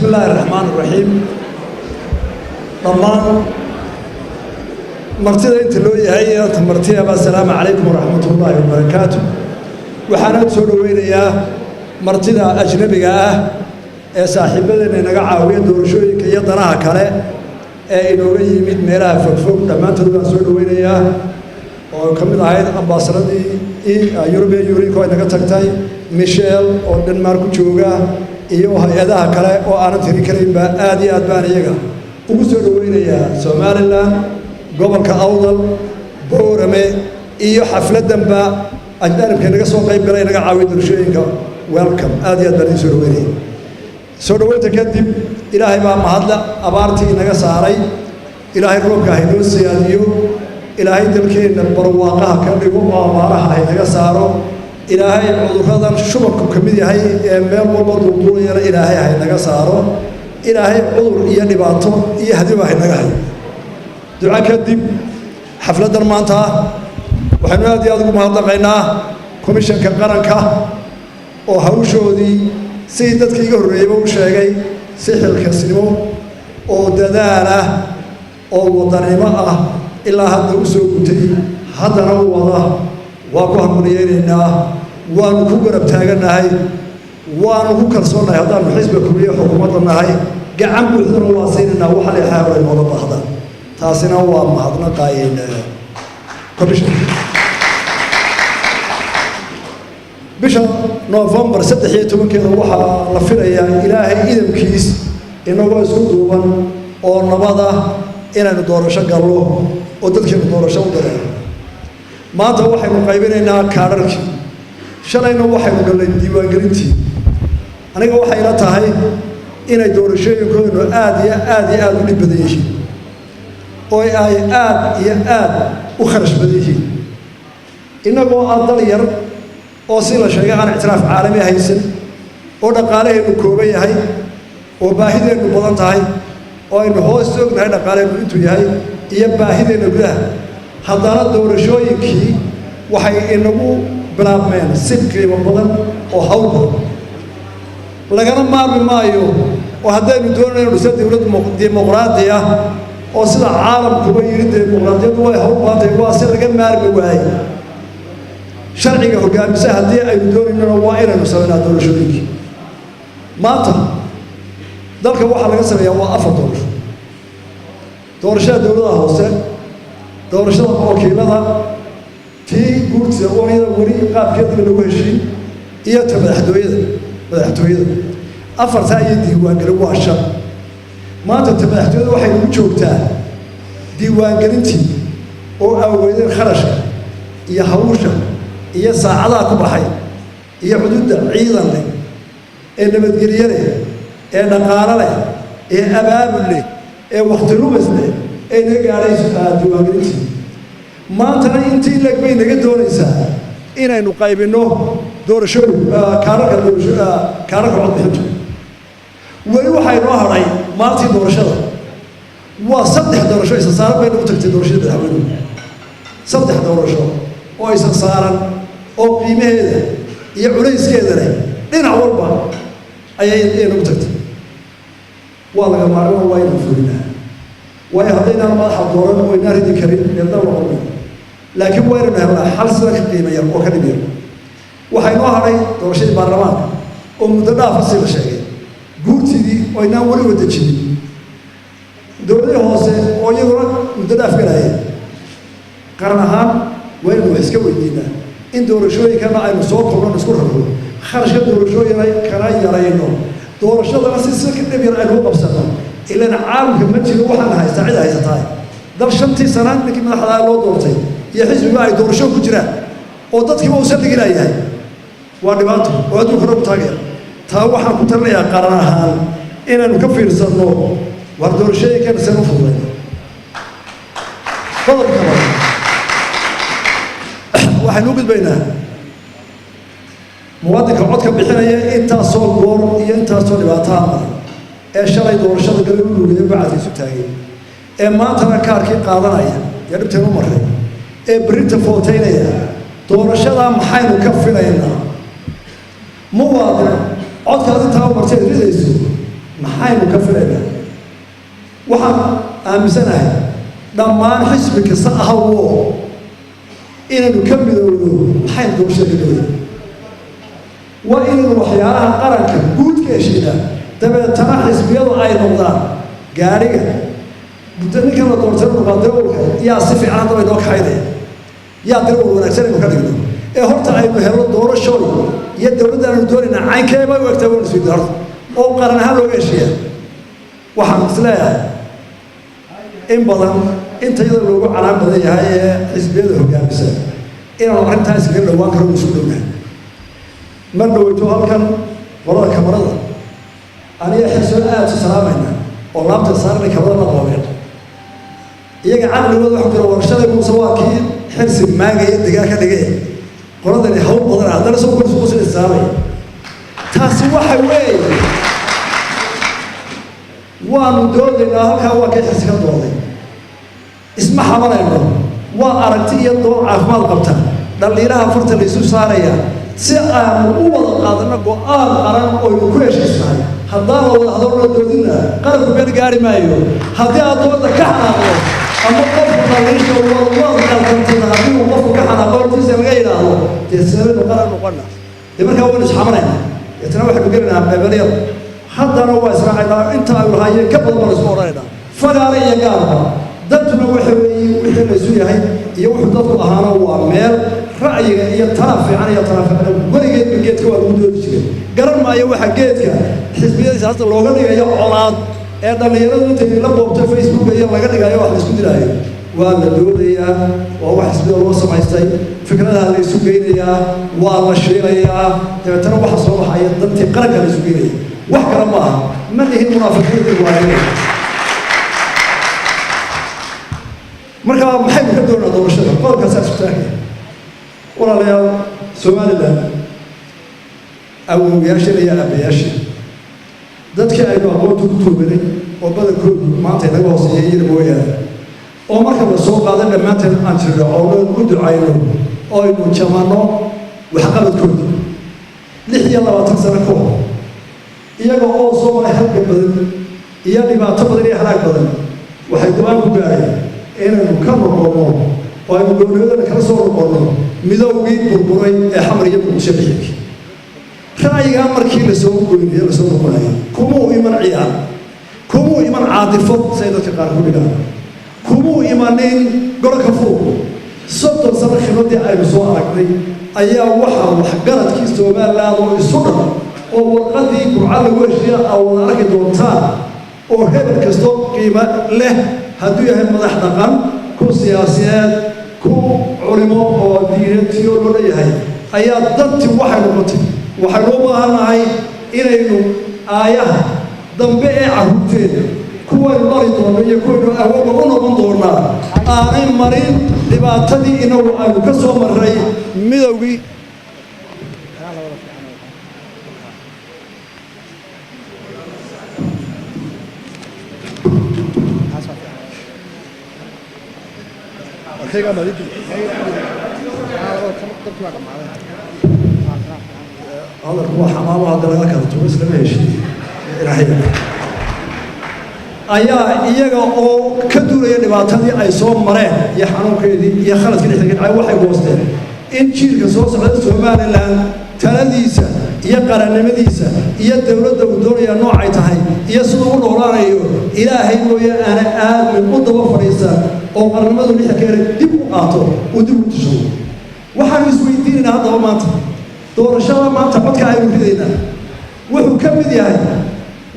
Illaahi araxmaan araxiim. Dhammaan martida inta loo yahay inta martiyaba, assalaamu calaykum waraxmat ullaahi wabarakaatu. Waxaan aad soo dhoweynayaa martida ajnabiga ah ee saaxiibadeena inaga caawiya doorashooyinka iyo danaha kale ee inooga yimid meelaha fogfog. Dhammaantood baan soo dhoweynayaa, oo ka mid ahayd ambaasaradii European Union oo inaga tagtay, Michel oo Denmark ku jooga, iyo hay-adaha kale oo aanan tirin karaynba. Aad iyo aad baan iyaga ugu soo dhoweynayaa Somaliland, gobolka Awdal, Boorame iyo xafladdanba. Ajnaanibka inaga soo qayb galay, inaga caawiya doorashooyinka, welcome. Aad iyo aad baan idin soo dhaweynaya. Soo dhoweynta kadib, Ilaahay baa mahadle abaartii inaga saaray. Ilaahay roobka haynoo siyaadiyo. Ilaahay dalkeenna barwaaqaha ka dhigo oo abaaraha haynaga saaro. Ilaahay cudurradan shubanku ka mid yahay ee meel walba duulduulayana Ilaahay haynaga saaro. Ilaahay cudur iyo dhibaato iyo hadiba haynaga hayo. Duco kadib, xafladdan maanta waxaynu aad iyo aad ugu mahadnaqaynaa Komishanka Qaranka oo hawshoodii, sidii dadka iga horreeyeyba u sheegay, si xilkasnimo oo dadaal ah oo wadanimo ah ilaa hadda u soo gutay, haddana u wada. Waa ku hambaliyeynaynaa, waanu ku garab taagannahay, waanu ku kalsoonnahay. Haddaanu xisbiga Kulmiye xukuumadda nahay, gacan buuxdana waa siinaynaa waxa leexaa hore nooga baahda. Taasina waa mahadnaqayn commissionka. Bisha Noofembar 13-keeda waxaa la filayaa, Ilaahay idamkiis, inagoo isku duuban oo nabada inaynu doorasho gallo oo dadkeenu doorasho u dareero. Maanta waxaynu qaybinaynaa kaadharkii, shalayna waxaynu gallay diiwaangelintii. Aniga waxay ila tahay inay doorashooyinkoodu aad iyo aad iyo aada u dhib badan yihiin oo ay aad iyo aad u kharash badan yihiin, innagoo ah dal yar oo si la sheegay aan ictiraaf caalami haysan, oo dhaqaalaheennu kooban yahay, oo baahideennu badan tahay, oo aynu hoos ognahay dhaqaalaheennu intuu yahay iyo baahideenna gudaha. Haddana doorashooyinkii waxay inagu bilaabmeen si qiimo badan oo hawl badan, lagana maarmi maayo. Oo haddaynu doonayno dhisa dowlad dimuqraadi ah oo sida caalamkuba yidhi dimuqraadiyaddu way hawl badantahay, waa si laga maarmi waayey sharciga hogaamisa. Haddii aynu doonaynona, waa inaynu samaynaa doorashooyinkii. Maanta dalka waxaa laga sameeyaa waa afar doorasho: doorashada dowladaha hoose, doorashada wakiilada, tii guurtida oo iyada weli qaabkeediba lagu heshiin, iyo ta madaxtooyada. Afartaa iyo diiwaangelin waa shan. Maanta ta madaxtooyada waxay nagu joogtaa diiwaangelintii oo aaweedeen kharashka iyo hawsha iyo saacadaha ku baxay iyo cududda ciidan leh ee nabadgelye leh ee dhaqaalo leh ee abaabul leh ee wakhti lumis leh ee naga gaadhay diiwaangelintii. Maantana intii leg bay naga doonaysaa inaynu qaybinno doorashooyin, kaararka doorasho, kaararka codbixintu. Weli waxaa inoo hadhay maalintii doorashada. Waa saddex doorasho isa saaran bay nagu tagtay doorashada madaxweynuhu. Saddex doorasho oo isa saaran oo qiimaheeda iyo culayskeeda leh dhinac walba ayay nagu tagtay. Waa laga maarmaan, waa inaan fulinaa, waayo haddaynaan madaxa dooran oo inaan ridi karin meelna noqon. Laakiin waa inaynu helnaa xal sida ka qiima yar oo ka dhib yar. Waxaa inoo hadhay doorashadii baarlamaanka oo muddo dhaafa si la sheegay, guurtidii oo inaan weli wadajinin, dowladihii hoose oo iyaguna muddo dhaaf galaya. Qaran ahaan waa inaynu wax iska weydiinaa in doorashooyinkana aynu soo kulno, isku rarno, kharashka doorashooyina kana yarayno, doorashadana si ka dhib yar aynu u qabsano. Ilan caalamka ma jiro waxaan haystaa cid haysataa dal shantii sana ninkii madaxdaa loo doortay iyo xisbiga ay doorasho ku jiraan oo dadkiiba uu saldhigi laayahay. Waa dhibaato oo adduunkana ku taageera. Taa waxaan ku talinayaa qaran ahaan inaynu ka fiirsanno war doorashooyinkana seen u fududayno. Qodobka labaad, waxaynu u gudbaynaa muwaadinka codka bixinaya. Intaasoo goor iyo intaasoo dhibaataa maray ee shalay doorashada galay, u lugeeya, bacadkiisu taagay, ee maantana kaarkii qaadanaya ee dhibteen u maray ee berrinta footaynaya, doorashadaa maxaynu ka filaynaa? Muwaadin, codkaad intaa u marteed ridayso, Maxaynu ka filaynaa? Waxaan aaminsanahay dhammaan xisbi kasta ahawo inaynu ka midowno. Maxaynu doorashada ka doonay? Waa inaynu waxyaalaha qaranka guud ka heshiinaa, dabeetana xisbiyadu ay noqdaan gaadhiga muddo ninkan la doortay noqdaa darawalka. Yaa si fiican haddaba inoo kaxaynaya? Yaa darawal wanaagsan aynu ka dhigno? Ee horta aynu helno doorashooy iyo dowladda aanu doonayna caynkeeba u egtaa waynu isweydiin horta, oo qaran ahaan looga heshiiyaa. Waxaan is leeyahay in badan inta iyada loogu canaan badan yahay ee xisbiyada hogaamisa inaanu arrintaa iskaga dhowaan karo, isku dhownahay. Mar dhoweyto halkan qolada kamarada aniga xisoo aada isu salaamayna oo laabta saarnay, kamarada la qoobeen. Iyaga caqligooda waxa jira warshada Muuse waa kii Xirsi maagaya degaa ka dhigay qoladani hawl badan, haddana soo korsu sida salaamaya. Taasi waxa weeye waanu doodaynaa. Halkaa waa kii Xirsi ka dooday, isma xamanayno. Waa aragti iyo dood caafimaad qabta. Dhaliilaha farta laysu saaraya si aanu u wada qaadano go-aan qaran oynu ku heshiisnahay. Haddaan la wada hadalno, doodina, qaranku meel gaari maayo. Haddii aad dooda ka xanaaqdo ama qofku dhaliisha waad qaldantada, haddii uu qofku ka xanaaqo hortiisa laga yidhaahdo, dee sidebaynu qaran noqona? Dee markaa waynu isxamanayna, deetana waxaynu gelinaynaa qeybelyada. Haddana waa israacaynaa, inta aynu lahaayeen ka badan baan isku odhanaynaa, fagaare iyo gaarba. Dantuna waxa weeye wixii laysu yahay iyo wuxuu dadku ahaana waa meel ra'yiga iyo tala fiican iyo tala fiican. Weligeedba geedka waa lagu doodi jiray. Garan maayo waxa geedka xisbiyadiisa hadda looga dhigayo colaad ee dhallinyaradu intay la boobto Facebook iyo laga dhigayo wax la isku dilaayo. Waa la doodayaa, waa wax xisbiyada loo samaystay. Fikradaha la isu geynayaa, waa la shiilayaa, dabeetana waxa soo baxaya dantii qaranka la isu geynaya. Wax kale ma aha. Ma lihin munaafiqiintii waaye. Marka maxaynu ka doonaa doorashada? Qodobkaasaa isku taagaya. Walaalayaal, Somaliland awowyaasheen iyo aabayaasheen, dadkii aynu aqoonta ku tuuganay oo badankoodu maanta inaga hooseeya iyada mooyaane, oo marka la soo qaado dhammaanteen aan jirracoono, u ducayno oo aynu jamanno waxqabadkooda, 26 sano ka hor, iyaga oo soo maray halgan badan iyo dhibaato badan iyo halaag badan, waxay go-aan ku gaadheen inaynu ka noqonno oo aynu gobolnimadana kala soo noqonno midowgii burburay ee Xamar iyo Muqdisho dhexilkii. Ra'yigaa markii lasoo goynayo, lasoo noqonayay, kumuu iman ciyaar, kumuu iman caatifad say dadka qaar ku dhigaan, kumuu imanin golo ka fuul. 30 sano khibradii aynu soo aragnay ayaa waxaa waxgaradkii Somaliland oo isu dhan oo warqadii Burca lagu heshiiya aa wada arki doontaan, oo hebel kastoo qiimo leh, hadduu yahay madax dhaqan, ku siyaasiyeed, ku culimo oo diineed tiyo loo leeyahay, ayaa dantii waxay noqotay waxaynu u baahannahay inaynu aayaha dambe ee carruurteeda, kuwaynu dhali doonno iyo kuwaynu awoodda u noqon doonaa, aanay marin dhibaatadii inagu aynu ka soo marray midowgii. Hadalku waa xamaamo, hadda laga kala tuuro islama heshiiye. Ilaahay ayaa iyaga oo ka duulaya dhibaatadii ay soo mareen iyo xanuunkeedii iyo khaladkii dhexda ka dhacay, waxay goosteen in jiilka soo socda Somaliland taladiisa iyo qarannimadiisa iyo dowladda uu doonaya noocay tahay iyo siduu u noolaanayo Ilaahay mooye aana aadmin u daba fadhiisan, oo qarannimadu lixdanka ere dib u qaato, uu dib u tishado. Waxaanu isweydiinaynaa haddaba maanta doorashada maanta codka aynu ridaynaa wuxuu ka mid yahay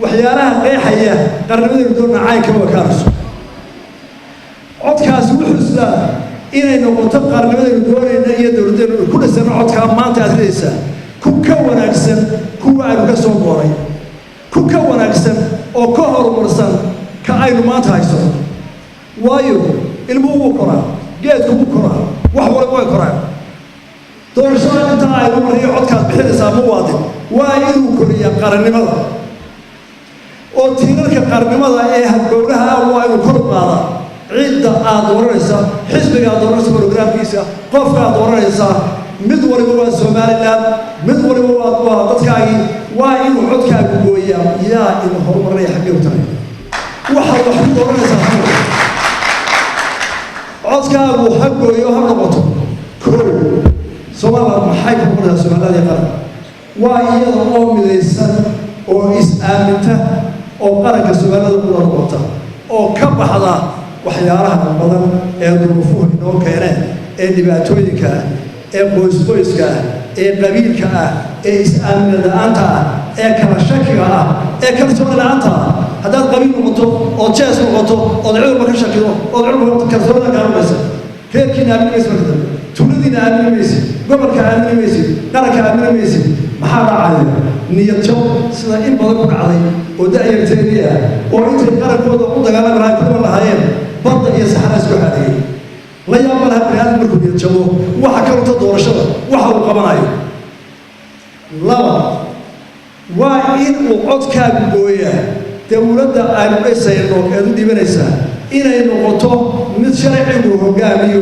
waxyaalaha qeexaya qarnimadaynu doonana caynka wakaarayso. Codkaasi wuxuu sidaa inay noqoto qaarnimadaynu doonayna iyo dowladdeenu ku dhisano. Codkaa maanta aad ridaysaa ku ka wanaagsan kuwa aynu ka soo dooray, ku ka wanaagsan oo ka horumarsan ka aynu maanta haysano. Waayo, ilmuhu wuu koraa, geedku wuu koraa, wax waliba way koraan. Doorashada intaa aynu mariyo codkaad bixinaysaa muwaadin waa inuu koriyaa qarannimada, oo tiirarka qarnimada ee hadbowlaha ah waa inuu kor u qaadaa. Cidda aad dooranaysa, xisbiga aad dooranaysa, programkiisa, qofka aad dooranaysaa Mid waliba waa Somaliland, mid waliba waa dadkaagii. Waa inuu codkaagu gooyaa. Yaa idin horumarinaya? Xaggee u tahay waxaad wax ku dooranaysaa? Codkaagu ha gooyo, ha noqoto kow. Somaliland maxay ku noqonaysaa Somaliland iyo qaran? Waa iyada oo midaysan oo is-aaminta oo qaranka Soomaalida kula noqota oo ka baxda waxyaalaha badan ee duruufuhu inoo keeneen, ee dhibaatooyinka ah, ee qoysqoyska ah, ee qabiilka ah, ee is-aamina la-aanta ah, ee kala shakiga ah, ee kalsooni la-aanta ah. Haddaad qabiil noqoto ood jees noqoto ood cudurba ka shakido ood cudurba kalsoonida kaa lumaysa, reerkiina aamini maysa, marka dambe tuuladiina aamini maysid, gobolka aamini maysid, qaranka aamini maysid. Maxaa dhacaya? Niyad jab, sida in badan ku dhacday oo da'yarteedii ah oo intay qarankooda u dagaalami lahayn ku dhiman lahaayeen badda iyo saxara isku xaadiyey. La yaab ma laha bani aadam markuu niyad jabo waxa ka lunta doorashada waxa uu qabanayo. Laba, waa in uu codkaagu gooyaa dowladda aynu dhisayno eed u dhibanaysaa inay noqoto mid sharcigu hogaamiyo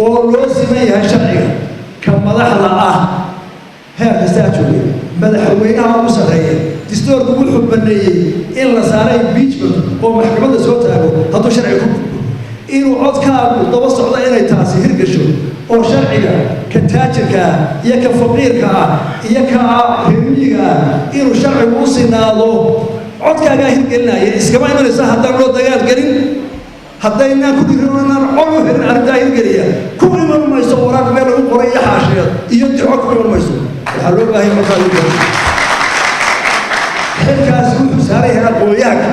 oo loo siman yahay sharciga. Ka madaxda ah heer kasta ha joogay, madaxweynaha ugu sarreeya, distoorku wuxuu baneeyey in la saaro impeachment oo maxkamadda soo taago hadduu sharciga ku gudbo. Inuu codkaagu daba socdo inay taasi hirgasho oo sharciga ka taajirka ah iyo ka faqiirka ah iyo ka reermiyiga ah inuu sharcigu u sinaado, codkaagaa hirgelinaya. Iskama imanaysa haddaan loo dagaal gelin, haddaynaan ku dhirin, inaan cod u helin arrintaa hirgeliya ku iman mayso. Waraaq meel lagu qoray iyo xaashiyeed iyo duco ku iman mayso. Waxaa loo baahan codkaagu geliyo. Xilkaasi wuxuu saaran yahay aqoonyahanka.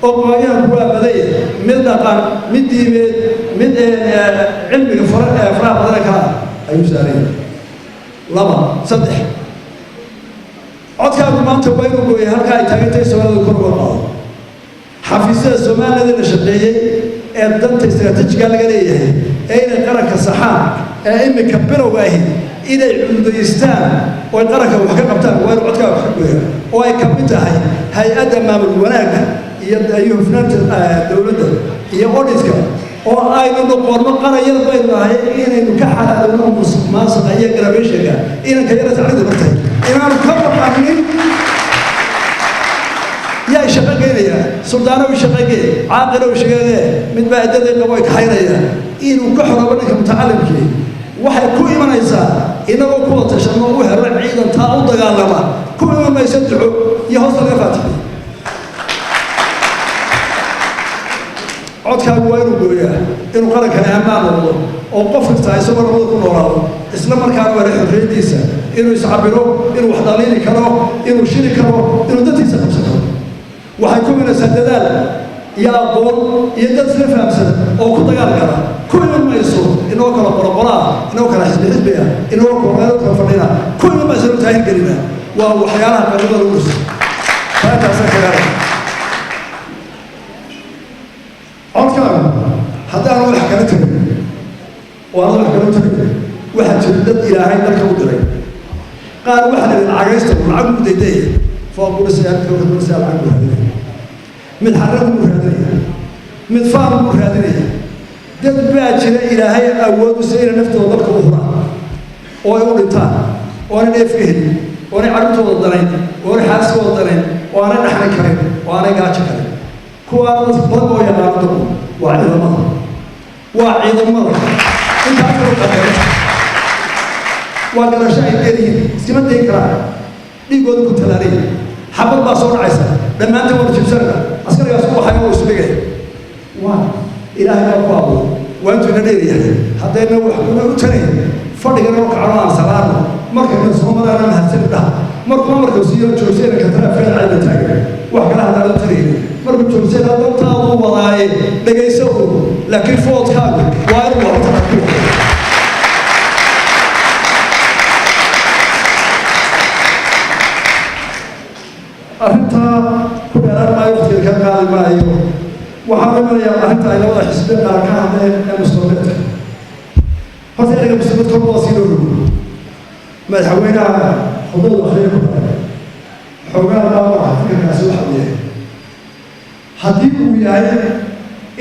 Aqoonyahanku waa badanya, mid dhaqan, mid diimeed, mid cilmiga faraha badana kala ah ayuu saaran yahay. Laba, saddex, codkaagu maanta waa inuu gooyay halkaa ay taagantahay Soomaalida kor uga qaado. Xafiisyada Soomaalida la shaqeeyey ee danta istaraatiijiga laga leeyahay ee inay qaranka saxaan ee iminka bilowga ahi inay cududaystaan oo ay qaranka wax ka qabtaan, waa inuu codkaaga wax ka gooyaa, oo ay ka mid tahay hay-adda maamul wanaagga iyo hufnaanta dowladda iyo auditka, oo aynu noqonno qaran yar baynu nahay inaynu ka xalaalowno musuqmaasuqa iyo grabationka. Inanka yara tacliinta bartay inaanu ka baqanin yaa shaqo geynaya, suldaano shaqo gee, caaqilo shaqo, mid baa edaday qabo ay kaxaynaya, inuu ka xoroobo ninka mutacalimkii. Waxay ku imanaysaa inagoo kuwa tashanno u helo ciidan taa u dagaalama. Ku iman mayso duco iyo hoosta laga faatixay. Codkaagu waa inuu gooyaa inuu qarankani ammaan noqdo oo qof kasta isagoo nabada ku noolaado, isla markaana wala xorriyadiisa inuu iscabiro, inuu wax dhaliili karo, inuu shiri karo, inuu dadkiisa qabsan karo. Waxay ku imanaysaa dadaal iyo aqoon iyo dad isla fahamsan oo ku dagaal gala. Ku iman mayso inoo kala qoroqoraa, inoo kala xisbi xisbi ah, inoo kala kala fadhina. Ku iman mayso inuu taahir gelina. Waa waxyaalaha qarnimada lagu dhiso. Taataasa kagaara. Codkaagu haddaanu wax kala tegin oo aanad wax kala tegin, waxaa jira dad Ilaahay dalka u diray. Qaar waxaa la yidhi lacagaysta, lacag buu daydaya, fooq buu dhisaya, midka wuxuu dhisaya lacag buu raadinaya, mid xarag buu raadinaya, mid faan buu raadinaya. Dad baa jira Ilaahay awood u siiyay inay naftooda dalka u huraan oo ay u dhintaan, oo aanay dheef ka helin, oo aanay carruurtooda danayn, oo aanay xaaskooda danayn, oo aanay dhaxli karin, oo aanay gaajo karin. Kuwaana dad badan oo yaqaano dadku waa ciidamada, waa ciidamada. Intaa kalo qadaro waa garasho ay dheeryihiin, iskama dayn karaan, dhiigooda ku talaalaya. Xabad baa soo dhacaysa, dhammaanteen waanu jibsanayna, askarigaas u baxay oo isu dhigaya. Waa Ilaahay baa ku abuuray, waa intuu ina dheer yahay. Haddayna wax una u tarayn, fadhigana oo kacno aan salaano, markayna soo maraana mahadsan dhaha, markuu amarka siiyo joogsayna ka taraafika cayda taagan. Wax kale haddaan u taraynin, markuu joogsayna dantaadu wadaaye dhegayso uu, laakiin foodkaagu waa inuu waxu tara ku. Arrintaa ku dheeraan maayo, waqtiga ka qaadi maayo. Waxaan imanayaa arrinta ay labada xisbi qaar ka hadleen ee mustaqbalka. Horta ereyga mustaqbalka kor waa sii loo rogo. Madaxweynaha khudbadu akhriya ku dharay xoogaa baa fikirkaasi waxa uu yahay, haddii uu yahay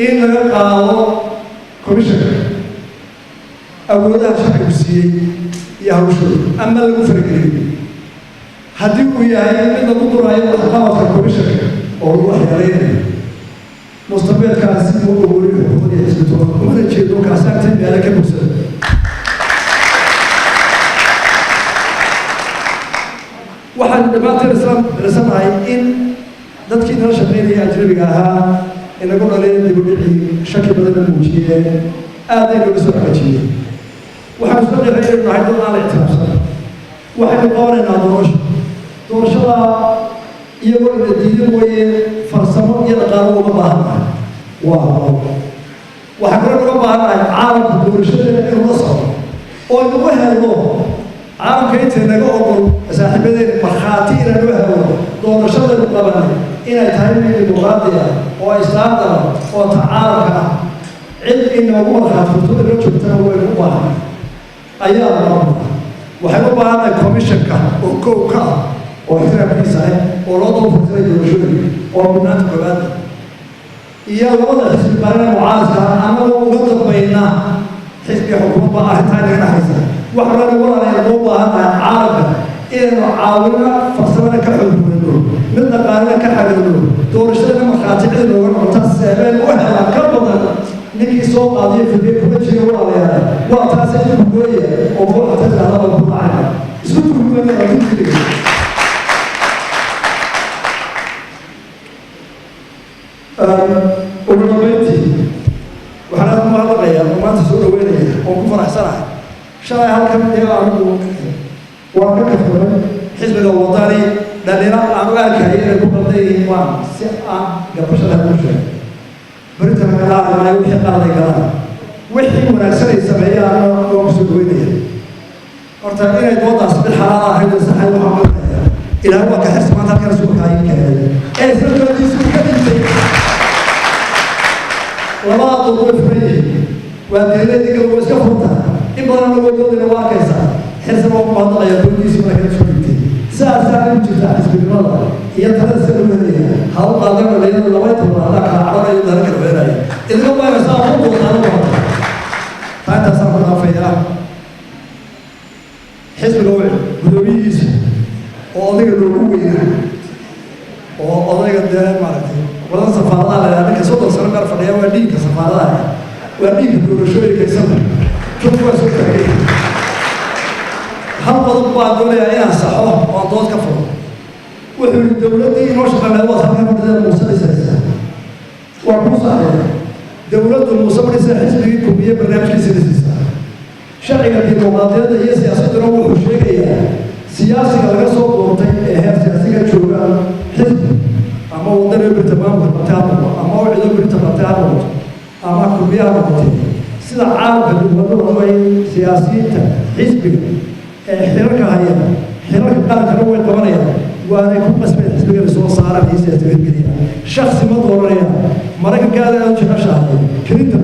in laga qaado commissionka Awoodaha sharcigu siiyey iyo hawshooda ama lagu farageliyo, haddii uu yahay mid lagu duraayo waxqabadka komishanka oo lagu waxyeelaynayo mustabeedkaasi, uu ogoliyo xukuumadda iyo xisbitoona umana jeedo. Kaasi agtay meelo ka bogsada. Waxaanu dhammaanteen isla qirsannahay in dadkii nala shaqaynaya ajnabiga ahaa inagu dhaleen dibudhicii shaki badanna muujiyeen, aad ay nooga soo xagajiyeen. Waxaanu isla qiray inaynu nahay dad aan la ictiraafsan. Waxaynu qabanaynaa doorasho. Doorashada iyagoo ina diidan mooye, farsamo iyo dhaqaalo uga baahannahay. Waa habo waxaan kaloo uga baahannahay caalamka doorashadeena inuu la socdo oo inagu helno caalamka intay naga ogol saaxiibadeena markhaati, inaanu helno doorashadaynu qabanay inay tahay mid dimuqraadi ah oo islaamdana oo ta caalamka ah. Cid inoogu markhaati furto inoo joogtana waynu u baahanay ayaa loo. Waxaynu u baahannahay commissionka oo kow ka ah oo ixtiraamkiisa ah oo loo daba fursanay doorashooyinka oo mudnaanta koowaad, iyo labada xisbi qarane mucaaradka, annagoo uga dambayna xisbiga xukuumad baa arrintaa inaga dhexaysa. Waxaanu walaalaynu u baahannahay caalamka inaynu caawina, farsamada ka xoogmayno, mid dhaqaalena ka xagayno, doorashadana markhaati cid nooga noqota. Seebeen u helaan ka badan ninkii soo qaadiyo fidiye kuma jiro. Walaalayaal, waa taas idinku gooya oo buuxata tirahdaba ku dhacayna isku turjumayna. Ugu dambeyntii, waxaan aad ku mahadnaqayaa oo maanta soo dhaweynaya oo ku faraxsanahay. Shalay halkan dee anigu waan ka kaftamay xisbiga Wadani dhalina aan u arkayay inay ku qaldan yihiin, waan si aan gabashada u sheegay. Beritan kalaari maayo wixii qaladay galaan, wixii wanaagsan ay sameeyaanna waan kusoo dhaweynaya. Horta inay doodaas mid xalaal ahayd oo saxay waxaan maqlayaa Ilaahay waa ka xirsi maanta halkan suuqa ii keenay ee isla doodiisu ka dhintay. Labada dood way furan yihiin, waa deeladii gabadh waa iska furta in badan lagoo doodayna waa arkaysaa. Xirsina waa ku mahadnaqaya doodiisii marka soo dhigtay. Sidaasaa u jirta xisbinimada iyo talada sida loo helaya. Ha u qaadan dhalinyarada laba toban haddaa kala cadhanayo dana kala beeraya idinka maayasa ku doontaan u badan. Taa intaasaan ku dhaafayaa. Xisbiga Wicil gudoomiyihiisa oo odayga loogu weynaa oo odayga dee maaragtay wadan safaaradaha la yidhaha, ninka 30 sano meel fadhiya waa dhiigka safaaradaha, waa dhiigka doorashooyinka, isagu runtu waa soo taagay. Hal qodob baan doonayaa inaan saxo oo aan dood ka furo. Wuxuu yihi dowladdii inoo shaqaleed waad halkan fadhida Muuse dhisaysa. Waa kuu saxaya, dowladdu Muuse ma dhisa, xisbigii Kulmiye barnaamijkiisa dhisaysa. Sharciga dimuqraadiyadda iyo siyaasadduna wuxuu sheegayaa siyaasiga laga soo doortay ee heer siyaasiga jooga, xisbi ama Wadaniyo birta maamulka qabtay ha noqdo, ama Ucido birta qabtay ha noqoto, ama Kulmiye ha noqotay, sida caalamka dimuqraadiyadu ay siyaasiyiinta xisbiga ee xilalka haya, xilalka qarankana way qabanayaan, waanay ku qasbeen xisbigana soo saaraan iyo siyaasiga hirgeliyaan. Shaksi ma dooranayaan. Maraykanka aad aad u jeceshahay Clinton,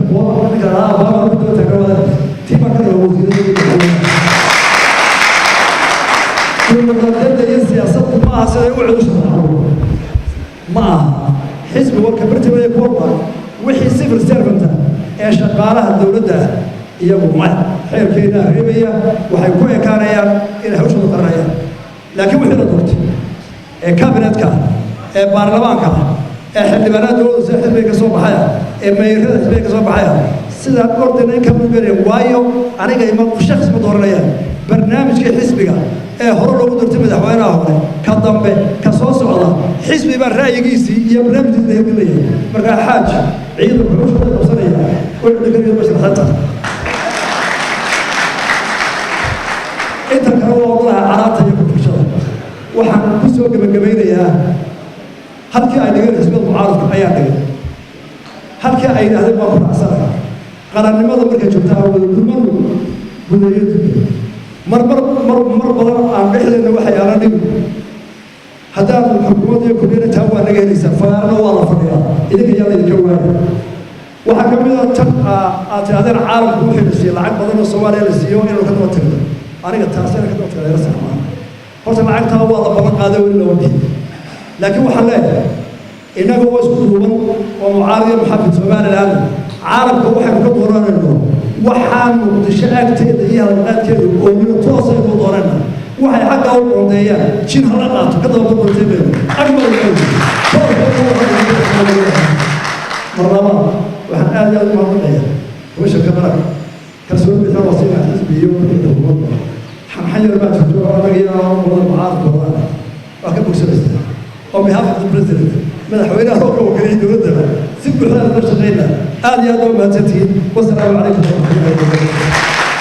ninka Obama ku daba taagan wadaad tii baa ka dhiga wasiirada. Dimuqraadiyadda iyo siyaasaddu ma aha siday u cidu sharaxdo, ma aha. Xisbi warka bartamaya kuwa wixii civil servant ee shaqaalaha dowladda ah iyagu maya, xeerkeena reebaya, waxay ku ekaanayaan inay hawshooda qaranayaan. Laakiin wixii la doortay ee kabinetka ah, ee baarlamaanka ah, ee xildhibaanada dowladda sida xisbiga ka soo baxaya, ee mayrada xisbiga ka soo baxaya, sidaan ordayna in ka mudganaya. Waayo, aniga ima shakhsi ma dooranayaan, barnaamijkii xisbiga ee hore loogu doortay madaxweynaha hore, ka dambe, ka soo socda, xisbi baa ra'yigiisii iyo barnaamijkiisa la hirgelinaya. Markaa xaaj ciidanku hawshooda qabsanaya way dhiganayo mashraxanta. Inta kale waa ogolaha caraabta iyo kufurshada. Waxaan ku soo gebagabaynayaa halkii ay dhigeen xisbiyada mucaaradka ayaa dhigay, halkii ay yidhahdeen baan ku raacsanahay. Qarannimada markay joogtaa wada gurmanu gudeeyo mar mar mar mar badan aan dhexdeena waxay aanan dhigi haddaan xukuumadda iyo kulmiyana taa waa naga helaysaa. Fagaarana waa la fadhiyaa, idinka yaa laydinka waaya. Waxaa ka mid a tan aad tidhahdeen caalamku wuxuu la siiyey lacag badan oo Soomaaliya la siiyo inuu ka daba tagno. Aniga taas inaan ka daba tagno ila sax maaha. Horta lacagtaa waa la ballan qaaday, weli looma bixin. Laakiin waxaan leeyahay innaga oo isku duuban oo mucaarad iyo muxaafid Somaliland, caalamka waxaynu ka dooranayno Waxaa Muqdisho agteeda iyo hadalqaadkeedu oolina toosaynu doonayna. Waxay xagga u qoondeeyaan jin hala qaato, ka daba qoonteemayno. Mar labaad waxaan aad iyo aad u mahadnaqayaa komishanka qaranka. Kalsooni bixin waa siinaa xisbi iyo xukuumadda. Xanxan yar baa jirto oo annaga iyo qolada mucaaradkooda waa ka bogsanaysaa. On behalf of the president, madaxweynaha oo ka wakiilay dowladdaba, si buuxda la shaqeynaa. Aad iyo aad baa mahadsantihiin. Wasalaamu calaykum waraxmatullahi wabarakatu.